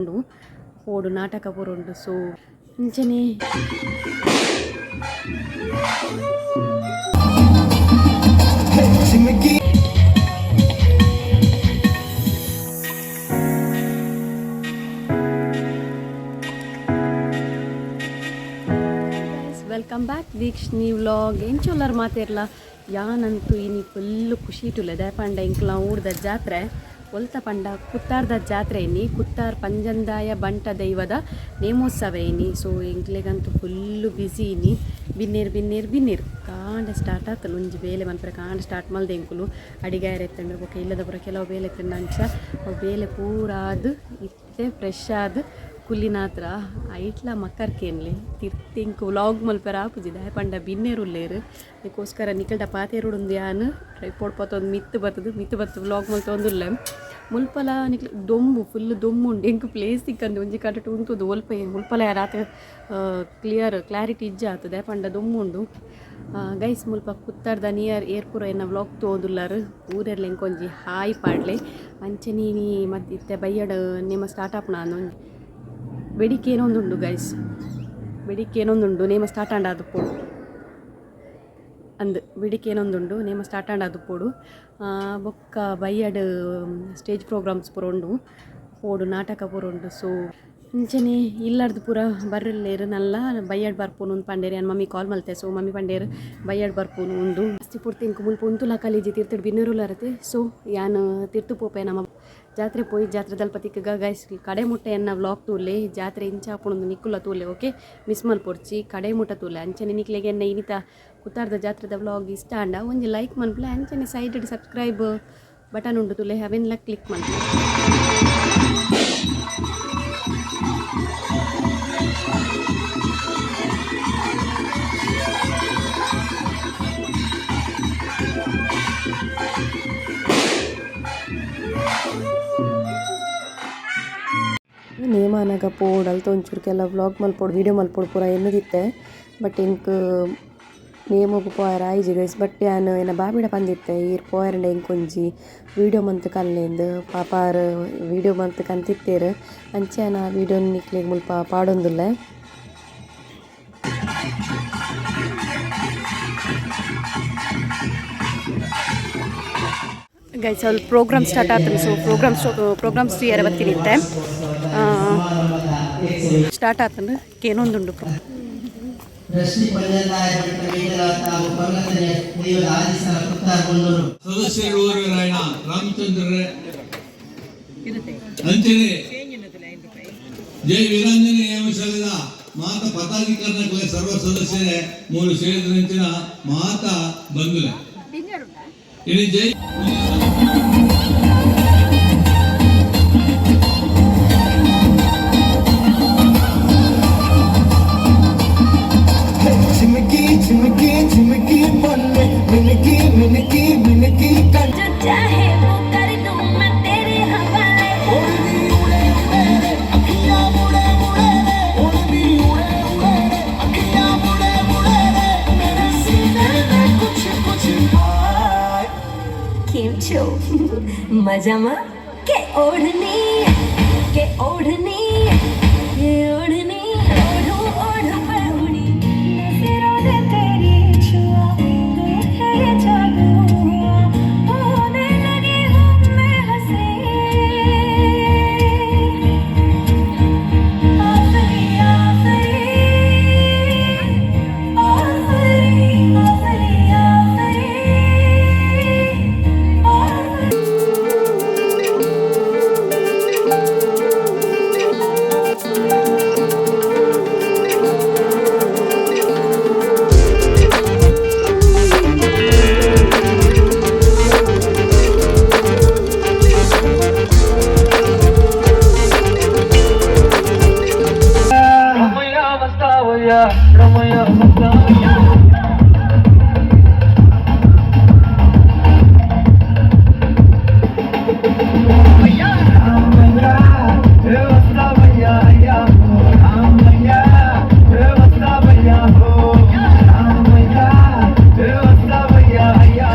ಉಂಡು ಪೋಡು ನಾಟಕ ಪೂರ ಉಂಡು. ಸೊ ಅಂಚನೆ welcome back ವೀಕ್ಷಣಿ ವ್ಲಾಗ್. ಎಂಚೊಲ್ಲರ್ ಮಾತೆರ್ಲ? ಯಾನಂತೂ ಇನಿ ಫುಲ್ಲು ಖುಷಿ ಇಟ್ಟುಲ್ಲ. ದಾಯೆ ಎಂಕ್ಲ ಊರ್ದ ಜಾತ್ರೆ. ಒಲ್ತ ಪಂಡ ಕುತ್ತಾರ್ದ ಜಾತ್ರೆ ಇನಿ. ಕುತ್ತಾರ್ ಪಂಜಂದಾಯ ಬಂಟ ದೈವದ ನೇಮೋತ್ಸವ ಇನಿ. ಸೊ ಎಂಕ್ಲೆಗಂತೂ ಫುಲ್ಲು ಬಿಸಿ ಇನಿ. ಬಿನ್ನೇರು ಬಿನ್ನೇರು ಬಿನ್ನೇರು ಕಾಂಡೆ ಸ್ಟಾರ್ಟ್ ಆತಲ್ಲ. ಒಂಜಿ ಬೇಲೆ ಮನ್ಪರೆ ಕಾಂಡೆ ಸ್ಟಾರ್ಟ್ ಮಲ್ದೆ ಎಂಕುಲು. ಅಡಿಗೆ ಎತ್ತಂಡು ಬೊಕ ಇಲ್ಲದ ಪೂರ ಕೆಲವು ಬೇಲೆ ಎತ್ತಂಡು. ಅಂಚ ಅವು ಬೇಲೆ ಪೂರ ಆದ್ ಇತ್ತೆ ಫ್ರೆಶ್ ಆದ್ ಕುಲ್ಲಿನಾತ್ರ. ಐಟ್ಲ ಮಕ್ಕರ್ಕೇನ್ಲೆ ತಿರ್ತ್ ಎಂಕ್ ವ್ಲಾಗ್ ಮಲ್ಪೆರ ಆಪುಜಿ. ದಾಯೆ ಪಂಡ ಬಿನ್ನೇರು ಉಲ್ಲೇರು. ಅದಕ್ಕೋಸ್ಕರ ನಿಕಲ್ಡ ಪಾತೆರೊಡೊಂದು ಯಾನ್ ಟ್ರೈಪೋಡ್ ಪತ್ತೊಂದು ಮಿತ್ತು ಬತ್ತದು ಮಿತ್ತು ಬತ್ತು ವ್ಲಾಗ್ ಮಲ್ತೊಂದುಲ್ಲೆ. ಮುಲ್ಪಲ ನಿಕ್ಲ್ ದೊಂಬು, ಫುಲ್ ದೊಂಬು ಉಂಡು. ಎಂಕ್ ಪ್ಲೇಸ್ ತಿಕ್ಕಂದು ಒಂಜಿ ಕಡೆಟ್ ಉಂತುದು. ಒಲ್ಪ ಮುಲ್ಪಲ ಯಾರಾತ್ ಕ್ಲಿಯರ್ ಕ್ಲಾರಿಟಿ ಇಜ್ಜ ಆತದೆ ಪಂಡ ದೊಂಬು ಉಂಡು. ಗೈಸ್, ಮುಲ್ಪ ಕುತ್ತಾರ್ದ ನಿಯರ್ ಏರ್ಪುರ ಎನ್ನ ವ್ಲಾಗ್ ತೋದುಲ್ಲರು ಊರೆರ್ಲ ಎಂಕೊಂಜಿ ಹಾಯ್ ಪಾಡ್ಲೆ. ಅಂಚನೆ ನೀ ಮತ್ತೆ ಇತ್ತೆ ಬಯ್ಯಡ್ ನೇಮ ಸ್ಟಾರ್ಟ್ ಆಪುನ ಒಂಜಿ ಬೆಡಿಕೆ ಏನೊಂದುಂಡು ಗೈಸ್, ಬೆಡಿಕೆ ಏನೊಂದುಂಡು. ನೇಮ ಸ್ಟಾರ್ಟ್ ಆಂಡ ಅದು ಪೋಡು ಅಂದ್ ಬೆಡಿಕೆ ಏನೊಂದುಂಡು. ನೇಮ ಸ್ಟಾರ್ಟ್ ಆಂಡ ಅದು ಪೋಡು. ಬೊಕ್ಕ ಬಯ್ಯಡ್ ಸ್ಟೇಜ್ ಪ್ರೋಗ್ರಾಮ್ಸ್ ಪೂರ ಉಂಡು, ಪೋಡು ನಾಟಕ ಪೂರ ಉಂಡು. ಸೊ ಅಂಚನೆ ಇಲ್ಲರ್ದು ಪೂರ ಬರ್ರೆಲ್ಲೇರು ನಲ್ಲ ಬಯ್ಯಡ್ ಬರ್ಪುನು ಪಂಡೇರು. ಯಾನ್ ಮಮ್ಮಿ ಕಾಲ್ ಮಲ್ತೆ. ಸೊ ಮಮ್ಮಿ ಪಂಡೇರು ಬಯ್ಯಡ್ ಬರ್ಪುನು ಉಂದು. ಜಾಸ್ತಿ ಪೂರ್ತಿ ಇಂಕ್ ಮುಲ್ಪ ಉಂತುಲ ಕಲೀಜಿ, ತಿರ್ತುಡು ಬಿನ್ನೆರುಲಾರತೆ. ಸೊ ಯಾನ್ ತಿರ್ತು ಪೋಪೆ. ನಮ್ಮ ಜಾತ್ರೆ ಪೋಯಿ ಜಾತ್ರೆ ದಲ್ಪ ತಿಕ್ಕಗ ಗೈಸ್. ಕಡೆ ಮುಟ್ಟ ಎನ್ನ ವ್ಲಾಗ್ ತೂಲೆ. ಜಾತ್ರೆ ಇಂಚ ಆಪುಂಡು ನಿಕ್ಕುಲ ತೂಲೆ. ಓಕೆ, ಮಿಸ್ ಮಲ್ಪೊಡ್ಚಿ, ಕಡೆ ಮುಟ್ಟ ತೂಲೆ. ಅಂಚನೆ ನಿಕ್ಲೆಗೆ ಎನ್ನ ಇನಿತ ಕುತ್ತಾರ್ದ ಜಾತ್ರೆದ ವ್ಲಾಗ್ ಇಷ್ಟ ಆಂಡ ಒಂಜಿ ಲೈಕ್ ಮನ್ಪುಲೆ. ಅಂಚನೆ ಸೈಡ್ ಸಬ್ಸ್ಕ್ರೈಬ್ ಬಟನ್ ಉಂಡು ತೂಲೆ, ಅವೆನ್ಲ ಕ್ಲಿಕ್ ಮನ್ಪುಲೆ. ನೇಮಾನಗ ಪೋಡು ಅಲ್ತ ಒಂಚೂರು ಕೆಲವು ವ್ಲಾಗ್ ಮಲ್ಪೊಡು, ವೀಡಿಯೋ ಮಲ್ಪೊಡು ಪೂರ ಎನ್ನುದಿತ್ತೆ. ಬಟ್ ಎಂಕ್ ನೇಮೊಗು ಪೋಯೆರೆ ಆಯಿಜಿ ಗೈಸ್. ಬಟ್ ಯಾನ್ ಎನ್ನ ಬಾಬಿಡ ಪಂದಿತ್ತೆ, ಈರ್ ಪೋಯೆರಂಡ ಎಂಕೊಂಜಿ ವೀಡಿಯೋ ಮಂತ್ ಕಲ್ಲೆಂದು. ಪಾಪ ಆರ್ ವೀಡಿಯೋ ಮಂತ್ ಕಂತಿತ್ತೇರು. ಅಂಚೆ ಯಾನ್ ಆ ವೀಡಿಯೋ ನಿಕ್ಲೆಗ್ ಮುಲ್ಪ ಪಾಡೊಂದುಲ್ಲೆ. ಗೈಸ್, ಅಲ್ಲಿ ಪ್ರೋಗ್ರಾಮ್ ಸ್ಟಾರ್ಟ್ ಆತನ. ಸೊ ಪ್ರೋಗ್ರಾಮ್ ಪ್ರೋಗ್ರಾಮ್ಸ್ ತೂಯರೆ ಬತ್ತಿನಿತ್ತೆ. ಸ್ಟಾರ್ಟ್ ಆತಂಡು, ಕೇನೊಂದುಂಡು. ರಶ್ಮಿ ಪಂಜಂದಾಯ ಬಂಟ ಮೀಸಲಾದ ಪರ್ವತನೆಯ ದೈವದ ಆದಿಸ್ಥಳ ಕುತ್ತಾರ್ ಬೊಂದೂರು. ಸದಸ್ಯರು ರಾಯಣ ರಾಮಚಂದ್ರ ಅಂಚನೆ ಜೈ ವೀರಾಂಜನೇಯ ನೇಮಶಾಲೆದ ಮಾತ ಪದಾಧಿಕಾರಿಗಳ ಸರ್ವ ಸದಸ್ಯರೇ ಮೂರು ಸೇರಿದ ಮಾತ ಬಂಧುಲೆ ಇನ್ನು ಜೈ ಚಿಮಕಿ ಚಿಮಕಿ ಚಿಮಕಿ பொண்ணு மினுக்கி மினுக்கி மினுக்கி கண் जो चाहे वो कर दूं मैं तेरे हवाले. அக்கியா முடே முடே உடனி உடே உடே அக்கியா முடே முடே மேரே सीने में कुछ कुछ हाय. કેમ છો, મજામાં? કે ઓઢની, કે ઓઢની, કે ઓઢની ઓઢું ઓઢું પરુણી નજરોं ने तेरी छुआ तो फिर जादू हुआ, होने लगी हूँ मैं हसीं. आफरी आफरी आफरी आफरी आफरी आफरी. రమయ్య వస్తావయ్యా, రమయ్య వస్తావయ్యా. వస్తావయ్యా అయ్యా, రామయ్య వస్తావయ్యా, రామయ్య వస్తావయ్యా అయ్యా.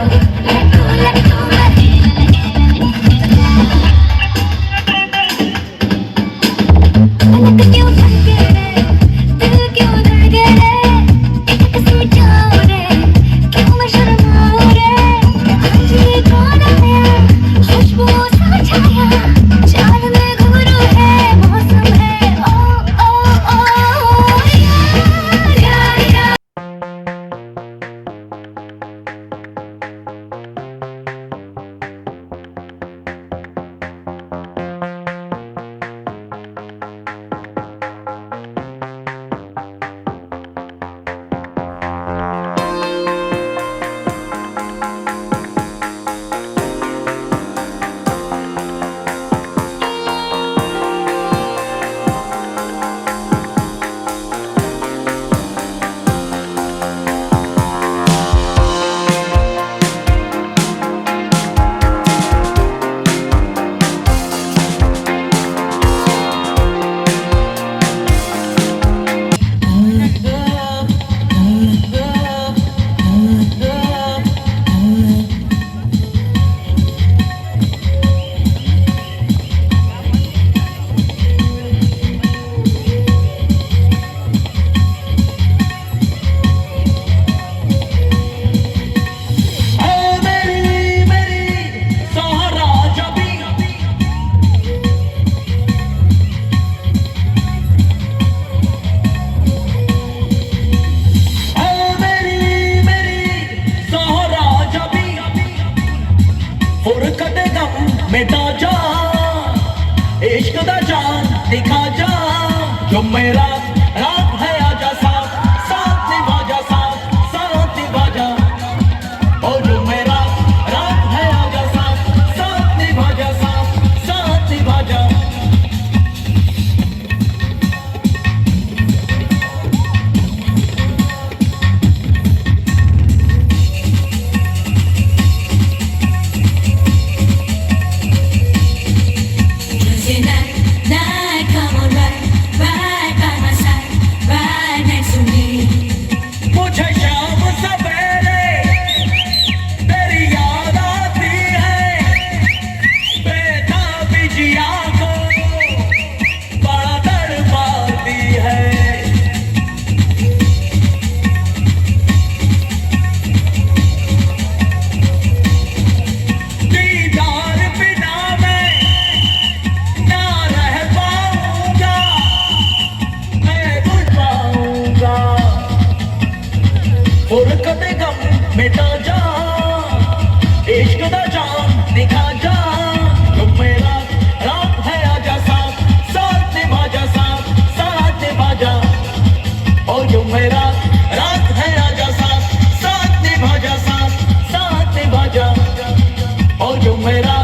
दिखा जा। जो मेरा रात है, आजा साथ साथ निभा जा, साथ साथ निभा जा। ओ जो मेरा रात है, आजा साथ साथ निभा जा, साथ साथ निभा जा। Tuesday night, night, come on, right, right by my side, right next to me. मुझे शाम सवेरे तेरी याद आती है, बेताबी जिया को बड़ा तड़पाती है। दीदार बिना मैं ना रह पाऊंगा, मैं भूल पाऊंगा। फुरकत गम मिटा जा, इश्क दा जाम दिखा जा। जो मेरा रात है, आजा साथ साथ निभा जा, साथ साथ निभा जा। और जो मेरा रात है, आजा साथ साथ निभा जा, साथ साथ निभा जा। और जो मेरा